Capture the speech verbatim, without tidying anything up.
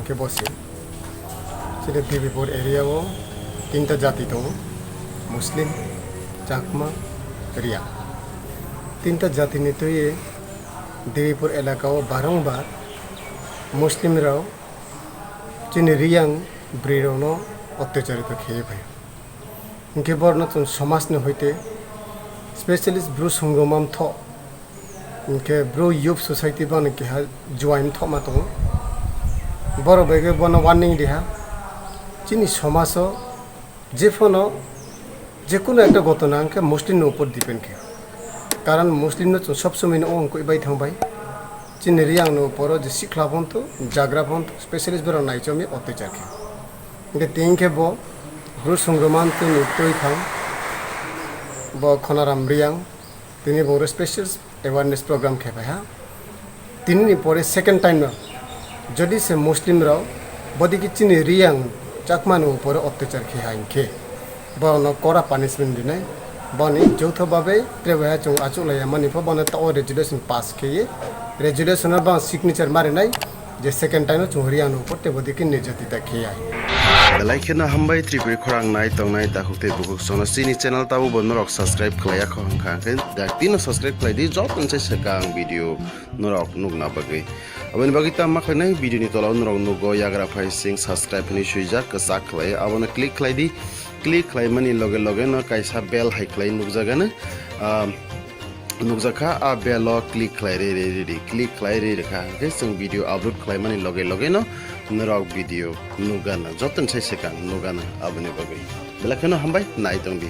Khe bo se. Chini Debipur area o tinta jati tongo, Muslim, Chakma, Riang. Tinta jatini twi Debipur elaka o barongbar Muslim rok chini Riang bwrwi rokno otyacharito kheye phaio. Hinkhe borno chwng somajni hoite specialist bru songwrwngma mthoh, hinkhe bru youth society bani keha juai mthohma tongo. Borok bai khe bono warning riha, chini somajo jephano jekunu ekta gotona hinkhe Muslim ni upor depend khe, karon Muslim no chwng sob somoi no ongkoi bai thang bai. Chini Riang ni upor o je sikla phonto, jagra phonto, specialist borok naichomwi otyachar khe. Hinkhe tini khe bo bru songwrwngma tini twi thang, bo Khonaram Riang, tini bo special awareness program khe phai ha. Tini ni pore second time no jodi se Muslim rok bodi ki chini Riang Chakma ni upore otyachar khe ha hinkhe, borokno kora punishment rinai. Boni joutho babe tre bai ha chwng achuk lai ya mani pho bono ta o resolution pass khe ye, resolution o bang signature ma rinai. Je second time o chwng Riang no upor tei bo dikhe nirjatita khe ya. Belai kheno hambai Tripuri khorang nai tongnai dakhuk tei bukhuk sono chini channel tabo bo norok subscribe khlai ya kho hwnkha hwnkhe dak tino subscribe khlai di joto ni sai swkang video norok nukna bagwi. Aboni bagwi tamo khlainai video ni tola o norok nugo yagra phai sing subscribe hinwi swijak kwchak khlai abono click khlai di. Click khlaimani loge loge no kaisa bell hai khlai nukjagano. Ah, nukjakha, a bell o click khlai rwi rwi rwi di, click khlai rwi rwkha hwnkhe chwng video upload khlaimani loge loge no norok video nukgana, jotoni sai swkang nukgana. Aboni bagwi belai kheno hambai nai tongdi.